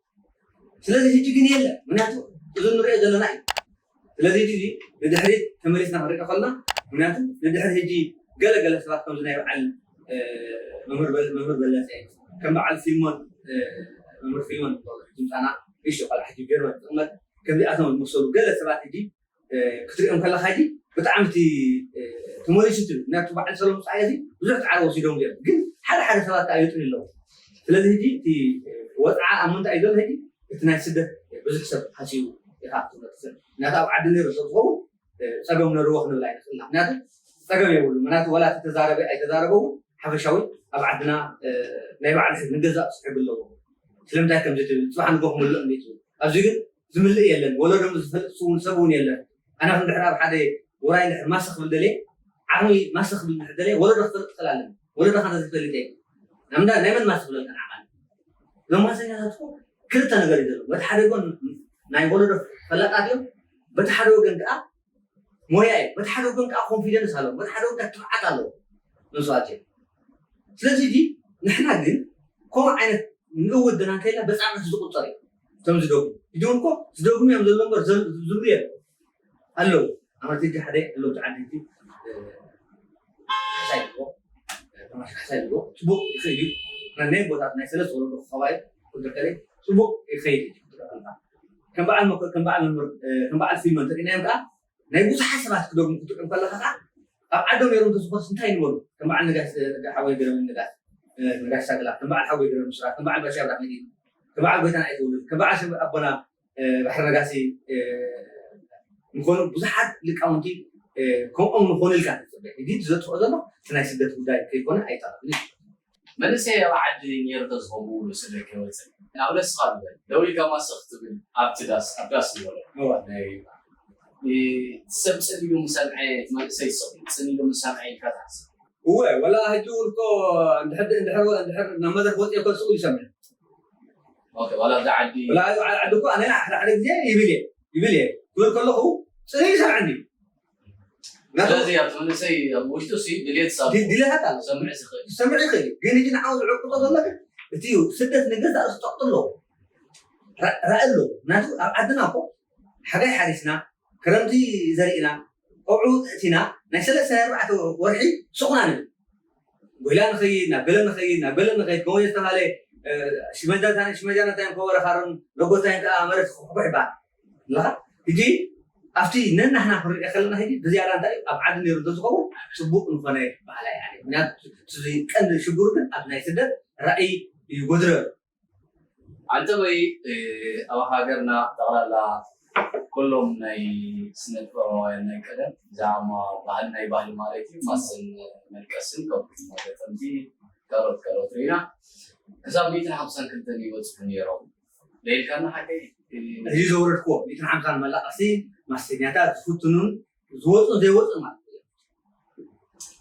ስለዚ ሕጂ ግን የለ ምክንያቱ እዚ ንሪኦ ዘለና እዩ። ስለዚ ሕጂ ንድሕሪት ተመሊስና ክንሪኦ ከለና ምክንያቱ ንድሕሪ ሕጂ ገለገለ ሰባት ከምዚ ናይ በዓል መምህር በለፀ ከም በዓል ፊልሞን መምህር ፊልሞን ዝምፃና እሺ ቆልዓ ሕጂ ገርመ ትቕመጥ ከምዚኣቶም ዝመሰሉ ገለ ሰባት ሕጂ ክትሪኦም ከለካ ሕጂ ብጣዕሚ እቲ ተመሊሱ ትብል ምክንያቱ በዓል ሰሎም ፀሃየ እዚ ብዙሕ ፃዕሪ ወሲዶም እዮም ግን ሓደ ሓደ ሰባት ከዓ ይጥሪ ኣለዉ። ስለዚ ሕጂ እቲ ወፅዓ ኣብ ምንታይ እዩ ዘሎ ሕጂ እቲ ናይ ስደት ብዙሕ ሰብ ሃሲቡ ኢኻ ክትመፅእ ምክንያቱ ኣብ ዓዲ ነይሩ ሰብ ዝኸውን ፀገም ነርዎ ክንብል ኣይንኽእልና ምክንያቱ ፀገም የብሉ ምክንያቱ ዋላ ተዛረበ ኣይተዛረበ ሓፈሻዊ ኣብ ዓድና ናይ ባዕሉ ሕግ ንገዛእ ሕግ ኣለዎ። ስለምንታይ ከምዚ ትብል ፅባሕ ንጎ ክምልእ እንዲ ትብል ኣብዚ ግን ዝምልእ የለን ወለዶም ዝፈልጥ ስውን ሰብ እውን የለን። ኣነ ከም ድሕር ኣብ ሓደ ውራይ ድሕር ማሰ ክብል ደልየ ዓቕሚ ማሰ ክብል ድሕር ደልየ ወለዶ ክፈልጥ ክእል ኣለኒ ወለዶ ከ ዘይፈልጥ የ ናምዳ ናይ መን ማሰ ክብለልካ ንዓኻ እዞም ማሰኛታት እኮ ክልተ ነገር እዩ ዘለዎም በቲ ሓደ ጎን ናይ ወለዶ ፈላጣት እዮም በቲ ሓደ ወገን ከዓ ሞያ እዩ በቲ ሓደ ወገን ከዓ ኮንፊደንስ ኣለዎም በቲ ሓደ ወገን ትብዓት ኣለዎም ንስዋት እዮም ስለዚ ሕጂ ንሕና ግን ከምኡ ዓይነት ንእውድና እንተኢልና በፃዕነት ዝቁፀር እዩ እቶም ዝደግሙ ሕጂ እውን እኮ ዝደግሙ እዮም ዘሎ እምበር ዝብሉ እዮም ኣለዉ ኣመት ሕጂ ሓደ ኣለዉ ዓዲ ሕጂ ካሕሳይ ኣለዎ ተማሽ ካሕሳይ ኣለዎ ፅቡቅ ይኽእል እዩ ናይ ቦታት ናይ ሰለስተ ወለዶ ከባቢ ክድርከለ ፅቡቅ ይኸይድ እዩ ከም በዓል ከም በዓል መምህር ከም በዓል ፊልም እንተሪእናዮም ከዓ ናይ ብዙሓት ሰባት ክደግሙ ክትሪኦም ከለካ ከዓ ኣብ ዓዶም ነይሮም ተዝኾንስ እንታይ ንበሉ ከም በዓል ነጋሽ ሓወይ ገረም ነጋሽ ነጋሽ ሳግላ ከም በዓል ሓወይ ገረም ስራ ከም በዓል ባሻ ብራክ መዲን ከም በዓል ጎይታና ኣይትውልድ ከም በዓል ሽም ኣቦና ባሕሪ ነጋሲ ምኾኑ ብዙሓት ሊቃውንቲ ከምኦም ንኾኑ ኢልካ ትፅበ ሕጂ ዘጥፍኦ ዘሎ እቲ ናይ ስደት ጉዳይ ከይኮነ ኣይተረፍን መንእሰይ ኣብ ዓዲ ነይሩ ተዝኸውን ብኡ ርእሱ ዶ ከይወፅእ? ንኣብነት ንስኻ ንበል ደው ኢልካ ማሰኽ ትብል ኣብቲ ዳስ ኣብ ዳስ ዝበሎ እወ። ናይ ሰብ ጸሊሉ ምሰምዐ እቲ መንእሰይ ስቕ ጽሊሉ ምሰምዐ ኢልካ ትሓስብ? እወ ወላ ሕጂ እውን እኮ እንድሕር እንድሕር እንድሕር ናብ መድረኽ ወፂኦ እኮ ስቕ ኢሉ ይሰምዕ ኦኬ፣ ዋላ ኣብዛ ዓዲ ወላ ኣብ ዓዲ እኮ ኣነ ሓደ ሓደ ግዜ ይብል እየ ይብል እየ ክብል ከለኹ ጽሊሉ ይሰምዐኒ ናቱ ስለዚ ኣብቲ መንእሰይ ኣብ ውሽጡ ሲ ድሌት ሳብ ዲ- ድሌታት ኣሎ ሰምዕ ዝኽእል ዝሰምዕ ይኽእል እዩ ግን ሕጂ ንዓው ዝዕቅጦ ዘሎ ግን እቲ እዩ ስደት ንገዛእ ርእሱ ጠቕጡ ኣለዎ ራ- ራኢ ኣለዎ ናቱ ኣብ ዓድና እኮ ሓጋይ ሓሪስና ክረምቲ ዘሪእና ቆብዑ እቲና ናይ ሰለስተ ናይ ኣርባዕተ ወርሒ ሱቕና ንብል ጎይላ ንኸይድ ናብ ገለ ንኸይድ ናብ ገለ ንኸይድ ከምኡ ዝተባሃለ ሽመጃታን ሽመጃናታይን ከበረ ካሮን ረጎታይን ከዓ መሬት ክሕኩሕ ይበሃል ኣለኻ ሕጂ ኣብቲ ነናሕና ክንሪኦ ከለና ሕጂ ብዝያዳ እንታይ እዩ ኣብ ዓዲ ነይሩ እንተዝኸውን ጽቡቕ ንኾነ ይበሃላ እየ። ምክንያቱ እቲ ቀንዲ ሽግሩ ግን ኣብ ናይ ስደት ራእይ እዩ ጎድረ። ኣንተ ወይ ኣብ ሃገርና ጠቕላላ ኩሎም ናይ ስነ ጥበባውያን ናይ ቀደም ብዛዕባ ባህሊ ናይ ባህሊ ማለት እዩ ማስን መልቀስን ከብቲ ካልኦት ካልኦት ርኢና ክሳብ ሚእትን ሓምሳን ክልተን ይበፅሑ ነይሮም ለኢልካና ሓቀይ እዚ ዘውረድክዎ ሚእትን ሓምሳን መላቐሲ ማስተኛታት ዝፍትኑን ዝወፁን ዘይወፁን ማለት እዩ።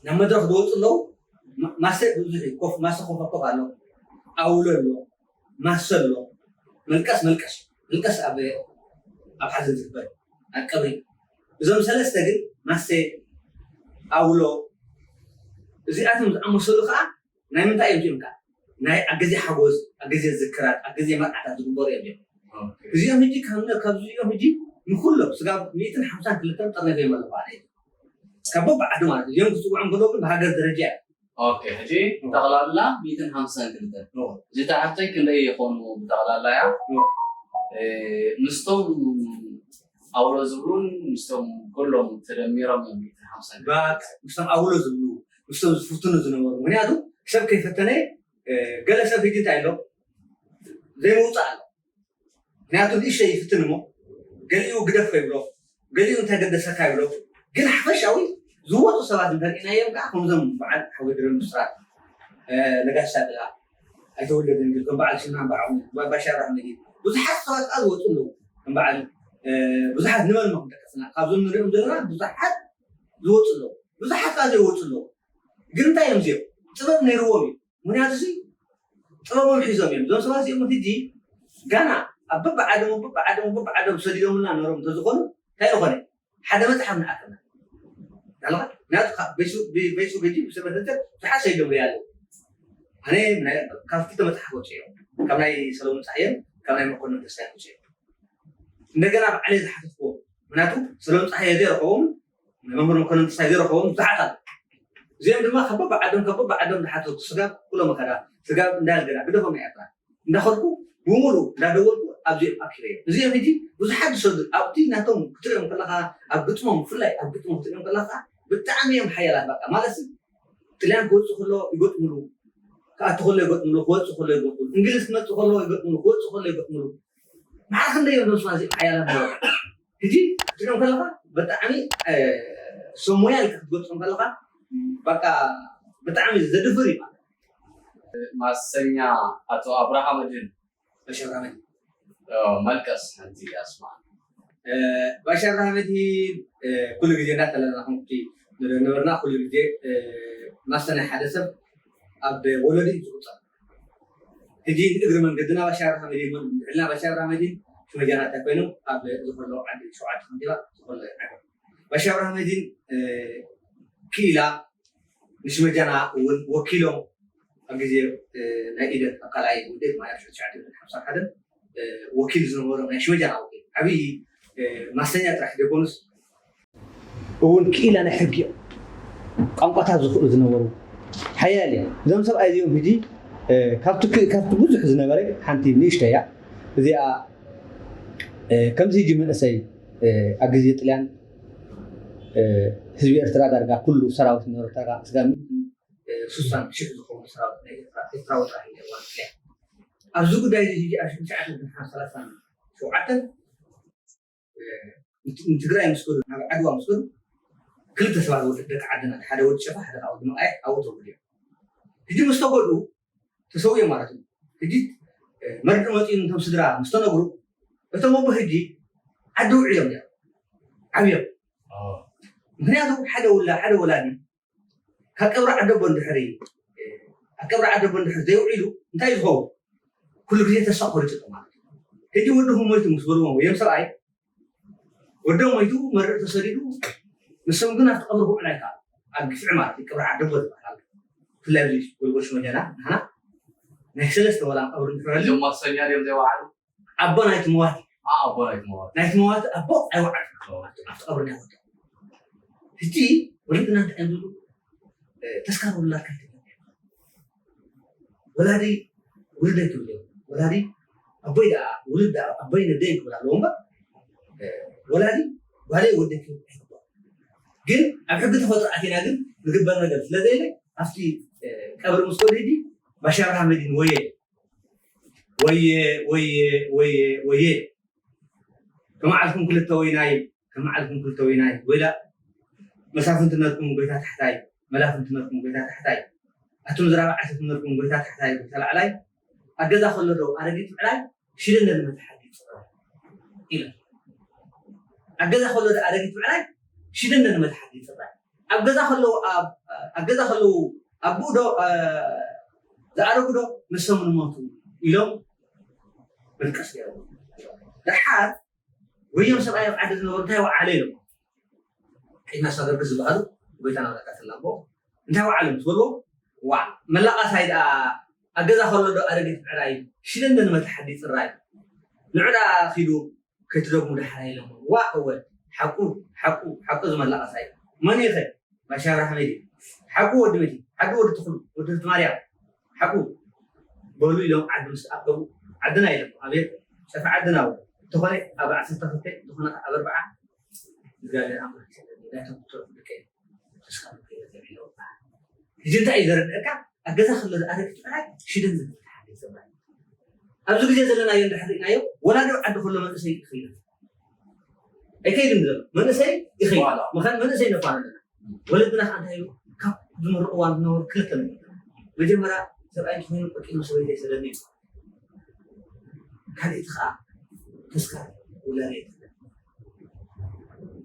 ናብ መድረክ ዝወፁ ኣለዉ። ማሰ ብዙሕ ኮፍ ማሰ ኮፈኮፍ ኣሎ፣ ኣውሎ ኣሎ፣ ማሰ ኣሎ፣ መልቀስ መልቀስ መልቀስ ኣብ ኣብ ሓዘን ዝግበር ኣብ ቀብሪ። እዞም ሰለስተ ግን ማሰ፣ ኣውሎ፣ እዚኣቶም ዝኣመሰሉ ከዓ ናይ ምንታይ እዮም እዚኦም ከዓ ናይ ኣብ ግዜ ሓጎስ ኣብ ግዜ ዝክራት ኣብ ግዜ መርዓታት ዝግበሩ እዮም እዚኦም። እዚኦም ሕጂ ካብዚኦም ሕጂ ንኩሎም ስጋብ ሚእትን ሓምሳን ክልተን ጠርኒፈዮም ኣለኹ ኣነ። ካብ በብዓዱ ማለት እዩ። እዚኦም ክፅውዖም ከለዉ ግን ብሃገር ደረጃ እዮም። ኦኬ፣ ሕጂ ጠቕላላ ሚእትን ሓምሳን ክልተን። እዚ ተሓተይ ክንደይ ይኾኑ ብጠቕላላ እያ? ምስቶም ኣውሎ ዝብሉን ምስቶም ኩሎም ተደሚሮም እዮም ሚእትን ሓምሳን ክልተን። ምስቶም ኣውሎ ዝብሉ ምስቶም ዝፍትኑ ዝነበሩ ምክንያቱ ሰብ ከይፈተነ ገለ ሰብ ሕጂ እንታይ ኣሎ ዘይምውፃእ ኣሎ። ምክንያቱ ንእሽተይ ይፍትን እሞ ገሊኡ ግደፎ ይብሎ፣ ገሊኡ እንታይ ገደሰካ ይብሎ። ግን ሓፈሻዊ ዝወፁ ሰባት እንተርኢናዮም ከዓ ከምዞም በዓል ሓወይ ድረን ብስራት፣ ነጋሽ ሳድላ፣ ኣይተወለደን ግን ከም በዓል ሽናን በዓል ባሻራ መጊድ ብዙሓት ሰባት ከዓ ዝወፁ ኣለዉ። ከም በዓል ብዙሓት ንመን ሞ ክንጠቀስና ካብዞም ንሪኦም ዘለና ብዙሓት ዝወፁ ኣለዉ፣ ብዙሓት ከዓ ዘይወፁ ኣለዉ። ግን እንታይ እዮም እዚኦም ጥበብ ነይርዎም እዩ። ምክንያቱ ሲ ጥበቦም ሒዞም እዮም እዞም ሰባት እዚኦም ሕጂ ጋና ኣብ በብዓደሙ በብዓደሙ በብዓደሙ ሰዲዶምና ነሮም እንተዝኾኑ እንታይ ዝኾነ ሓደ መፅሓፍ ንኣከና ምክንያቱ ቤሱ ገጂ ብሰበተተ ብዙሓት ሰይዶም ሪያ ኣለዉ። ኣነ ካብ ክልተ መፅሓፍ ወፅኦም ካብ ናይ ሰለሙን ፀሓየን ካብ ናይ መኮንን ተስፋይ ወፅኦም እንደገና ባዕለይ ዝሓተትክዎ ምክንያቱ ሰለሙን ፀሓየ ዘይረኸቦም መምህር መኮንን ተስፋይ ዘይረኸቦም ብዙሓት ኣለዉ። እዚኦም ድማ ካብ በብዓዶም ካብ በብዓዶም ዝሓተትኩ ስጋብ ኩሎ መኸዳ ስጋብ እንዳልገዳ ግደፎም ናይ ኤርትራ እንዳኸድኩ ብምሉእ እንዳደወልኩ ኣብዚኦም ኣኪበዮም። እዚኦም ሕጂ ብዙሓት ዝሰዱ ኣብቲ ናቶም ክትሪኦም ከለኻ ኣብ ግጥሞም ብፍላይ ኣብ ግጥሞም ክትሪኦም ከለኻ ብጣዕሚ እዮም ሓያላት በቃ ማለት ጥልያን ክወፅእ ከሎ ይገጥምሉ፣ ክኣቱ ከሎ ይገጥምሉ፣ ክወፅእ ከሎ ይገጥምሉ፣ እንግሊዝ ክመፅእ ከሎ ይገጥምሉ፣ ክወፅእ ከሎ ይገጥምሉ። ማዕረ ክንደይ እዮም ዞም ሰብኣይ እዚኦም ሓያላት ነበሩ። ሕጂ ክትሪኦም ከለኻ ብጣዕሚ ሰሙያ ኢልካ ክትገልፆም ከለኻ በቃ ብጣዕሚ ዘድፍር እዩ ማለት ማሰኛ ኣቶ ኣብርሃ መድህን መሸራመድ መልቀስ ሓንቲ ኣስማ ባሻ ኣብርሃ መድሂን ኩሉ ግዜ እንዳተለና ከምቲ ነበርና ኩሉ ግዜ ማሰና ሓደ ሰብ ኣብ ወለዲ እዩ ዝቁፀር ሕጂ እግሪ መንገድና ባሻ ኣብርሃ መድሂን ድሕልና ባሻ ኣብርሃ መድሂን ሽመጃናታ ኮይኖም ኣብ ዝኮሎ ዓዲ ሸውዓተ ከንቲባ ዝኮሎ ዓዲ ባሻ ኣብርሃ መድሂን ክኢላ ንሽመጃና እውን ወኪሎም ኣብ ግዜ ናይ ኢደት ኣብ ካልኣይ ውድብ ማለት ሽዑ ትሽዓተ ሓምሳ ሓደን ወኪል ዝነበሮም ናይ ሽመጃና ወኪል ዓብዪ ማሰኛ ጥራሕ ዘይኮኑስ እውን ክኢላ ናይ ሕጊ እዮም ቋንቋታት ዝኽእሉ ዝነበሩ ሓያል እዮም እዞም ሰብኣይ እዚኦም ሕጂ ካብቲ ብዙሕ ዝነበረ ሓንቲ ንእሽቶ እያ እዚኣ ከምዚ ሕጂ መንእሰይ ኣብ ግዜ ጥልያን ህዝቢ ኤርትራ ዳርጋ ኩሉ ሰራዊት ዝነበረ ዳርጋ ስጋ ሱሳን ሽሕ ዝኾኑ ሰራዊት ናይ ኤርትራ ኤርትራዊ ጥራሕ እዩ ነይርዋ ጥልያን ኣብዚ ጉዳይ እዚ ሕጂ ኣብ ሽዱሽተ ዓሰርተ ሓሙሽተ ሰላሳ ሸውዓተ ንትግራይ ምስ ከዱ ናብ ዓድዋ ምስ ከዱ ክልተ ሰባት ወዲ ደቂ ዓድና ሓደ ወዲ ጨፋ ሓደ ከዓ ወዲ መቃይሕ ኣብኡ ተጎድዮም ሕጂ ምስ ተጎድኡ ተሰውዮ ማለት እዩ። ሕጂ መርድእ መፂኡ ነቶም ስድራ ምስ ተነግሩ እቶም ኣቦ ሕጂ ዓዲ ውዕዮም እዮም ዓብዮም። ምክንያቱ ሓደ ውላ ሓደ ወላዲ ካብ ቀብሪ ዓደቦ እንድሕሪ ኣብ ቀብሪ ዓደቦ እንድሕሪ ዘይውዒሉ እንታይ ዝኸውን ኩሉ ግዜ ተስፋ ቆሪፁ ማለት እዩ። ሕጂ ወድኹም ሞይቱ ምስ በልዎም ወዮም ሰብኣይ ወዶም ሞይቱ መርዕ ተሰዲዱ ንሶም ግን ኣብቲ ቀብሪ ክውዕል ኣይከኣሉ ኣብ ግፍዒ ማለት እዩ ቀብሪ ዓደቦ ዝበሃል ኣሎ ብፍላይ ኣብዚ ጎልጎል ሽመጃና ንሕና ናይ ሰለስተ ወላ ቀብሪ እንድሕረሉ እዞም ማሰኛ ድዮም ዘይወዓሉ ኣቦ ናይቲ መዋቲ ኣቦ ናይቲ መዋቲ ናይቲ መዋቲ ኣቦ ኣይወዓሉ ኣብቲ ቀብሪ ናይ ወዶም ሕጂ ወለድና እንታይ እዮም ዝብሉ ተስካር ውላድካ ይተገብር ወላዲ ውልደይ ክብል ወላዲ ኣቦይ ደኣ ውሉድ ደኣ ኣቦይ ነደይ ክብል ኣለዎ እምበር ወላዲ ጓለይ ወደይ ክህብ ኣይግባእ። ግን ኣብ ሕጊ ተፈጥሮ ኣቲና ግን ዝግበር ነገር ስለዘየለ ኣብቲ ቀብሪ ምስ ከዱ ሕጂ ባሻ ኣብርሃ መዲን ወየ ወየ ወየ ወየ ወየ ከመዓልኩም ክልተ ወይናይ ከመዓልኩም ክልተ ወይናይ ወይላ መሳፍንትነትኩም ጎይታ ታሕታይ መላፍንትነትኩም ጎይታ ታሕታይ ኣቱም ዝራብዓሰትነትኩም ጎይታ ታሕታይ ጎይታ ላዕላይ ኣገዛ ከሎ ዶ ኣረጊት ምዕላይ ሽደን ነንመትሓጊ ጽረ ኢለ ኣብ ገዛ ከሎ ዶ ኣረጊት ምዕላይ ሽደን ነንመትሓጊ ጽረ ኣብ ገዛ ከለዉ ኣብ ገዛ ከለዉ ኣቡኡ ዶ ዝኣረጉ ዶ ንሶም ንሞቱ ኢሎም መልቀስ ገይሮም። ደሓር ወዮም ሰብኣይ ኣብ ዓዲ ዝነበሩ እንታይ ወዓለ ኢሎም። ቀይና ሳገርግ ዝበሃሉ ጎይታና ወላካ ተላቦ እንታይ ወዓለ ምስ በልዎ ዋ መላቃሳይ ደኣ ኣብ ገዛ ከሎ ዶ ኣረጊት ምዕራይ ሽደንደን መተሓዲ ጽራይ ንዑ ደኣ ኪዱ ከይትደግሙ ደሓር ኢሎም። ዋ እወ ሓቁ ሓቁ ሓቁ ዝመላቃሳይ መን ኢኸ ባሻ ኣብርሃመይ ድዩ ሓቁ ወዲ መቲ ሓቁ ወዲ ትኽሉ ወዲ ማርያም ሓቁ በሉ ኢሎም ዓዲ ምስ ኣከቡ ዓድና ኢሎም ኣቤት ሰፊ ዓድና እውን እንተኾነ ኣብ ዓሰርተ ክልተ እንተኾነ ኣብ ኣርብዓ እግዚኣብሔር ኣምላክ ይሰደድ ናይቶም ትረፉ ደቀይ ተስካሉ ከይበተብዒ ይወጣ ሕጂ እንታይ እዩ ዘረድአካ ኣብ ገዛ ከሎ ዝኣረግ ጥራይ ሽደን ዝብል ሓደ ይሰማል ኣብዚ ግዜ ዘለናዮ እንድሕር ርኢናዮ ወላዲ ዓዲ ከሎ መንእሰይ ይኽይል ኣይከይድን ዘሎ መንእሰይ ይኸይድ ምኸን መንእሰይ ነፋር ኣለና ወለድና ከዓ እንታይ ካብ ዝመርቕዋ ዝነበሩ ክልተ ነገር መጀመርያ ሰብኣይ እንተኮይኑ ቀቂሉ ሰበይተይ ሰደኒ ካልእቲ ከዓ ተስካር ውላደ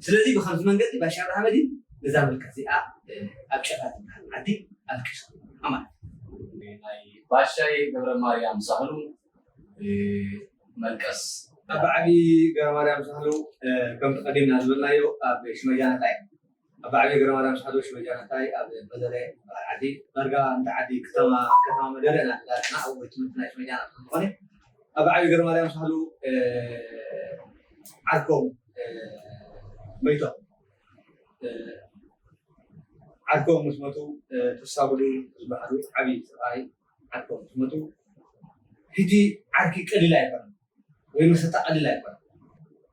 ስለዚ ብከምዚ መንገዲ ባሻ ኣብርሃመዲን ነዛ መልካ እዚኣ ኣብ ጨፋ ትበሃል ዓዲ ኣልቂሱ ማለት ናይ ባሻይ ገብረ ማርያም ሳህሉ መልቀስ ኣባ ዓቢ ገብረ ማርያም ሳህሉ ከምቲ ቀዲምና ዝበልናዮ ኣብ ሽመጃነታይ ኣባ ዓቢ ገብረ ማርያም ሳህሉ ሽመጃነታይ ኣብ መደረ ዓዲ ዳርጋ እንተ ዓዲ ከተማ ከተማ መደረ ኢና ንዳርና ኣብ ትምህርቲ ናይ ሽመጃና ዝኾነ ኣባ ዓቢ ገብረ ማርያም ሳህሉ ዓርኮም መይቶም ዓርኮም ምስ መቱ ተሳጉዱ ዝበሃሉ ዓብዪ ሰብኣይ ዓርኮም ምስ መቱ ሕጂ ዓርኪ ቀሊል ኣይኮነን ወይ መሰታ ቀሊል ኣይኮነን።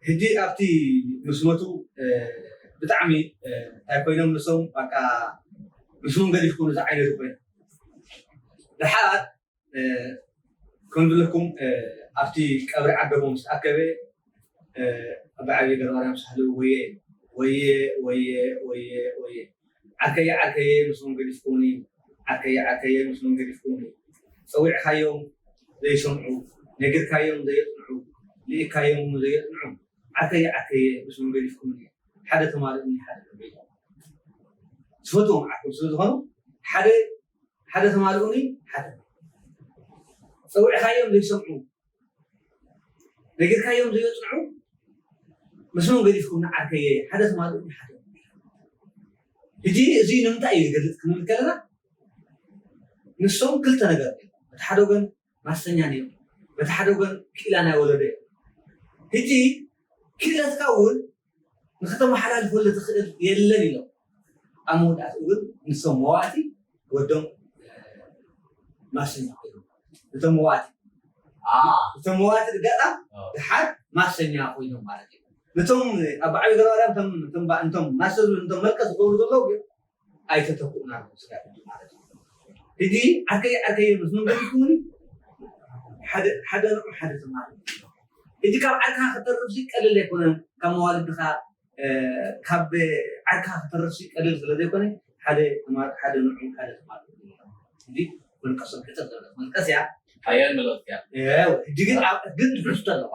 ሕጂ ኣብቲ ምስ መቱ ብጣዕሚ እንታይ ኮይኖም ንሶም በቃ ምስኦም ገዲፍኩም እዚ ዓይነት ኮይኖም ደሓር ከም ዝብለኩም ኣብቲ ቀብሪ ዓዶሞ ምስ ኣከበ ኣባ ዓብየ ገብረማርያም ሳህለ ወየ ወየ ወየ ወየ ወየ ዓርከየ ዓርከየ ምስኦም ገዲፍኩምኒ ዓርከየ ዓርከየ ምስኦም ገዲፍኩምኒ ጸዊዕካዮም ዘይሰምዑ ነጊርካዮም ዘየጽንዑ ልኢካዮም እውን ዘየጽንዑ ዓርከየ ዓርከየ ምስኦም ገዲፍኩምኒ ሓደ ተማልኡኒ ሓደ ተበይኑ ዝፈትዎም ዓርኮም ስለ ዝኾኑ ሓደ ሓደ ተማልኡኒ ሓደ ጸዊዕካዮም ዘይሰምዑ ነጊርካዮም ዘየጽንዑ ምስኦም ገዲፍኩም ንዓርከየ ሓደ ተማልኡኒ ሓደ ሕጂ እዚ ንምንታይ እዩ ዝገልጽ ክንብል ከለና ንሶም ክልተ ነገር እዮም እቲ ሓደ ወገን ማስተኛ ነይሩ በቲ ሓደ ወገን ክኢላ ናይ ወለዶ እዮም ሕጂ ክኢለትካ እውን ንክተመሓላልፈሉ ትኽእል የለን ኢሎም ኣብ መወዳእትኡ ግን ንሶም መዋእቲ ወዶም ማሰኛ ኮይኖም እቶም መዋእቲ እቶም መዋእቲ ድጋጣም ድሓር ማሰኛ ኮይኖም ማለት እዩ ነቶም ኣብ ዓብዪ ገረባርያም እቶም ማሰ ዝብሉ እቶም መልቀ ዝገብሩ ዘለዉ ግን ኣይተተክኡና ስጋ ማለት እዩ ሕጂ ዓርከይ ዓርከይ ምስ መንገዲ ክውን ሓደ ንዑ ሓደ ተማሪ ሕጂ ካብ ዓርካ ክተርፍ ቀልል ኣይኮነን ካብ መዋልድካ ካብ ዓርካ ክተርፍ ቀልል ስለ ዘይኮነ ሓደ ተማሪ ሓደ ንዑ ሓደ ተማሪ እዚ ወልቀ ሰብ ሕተት ዘለ ወልቀስ እያ ኣየን ምለት እያ ሕጂ ግን ግን ትሕዝቶ ኣለዋ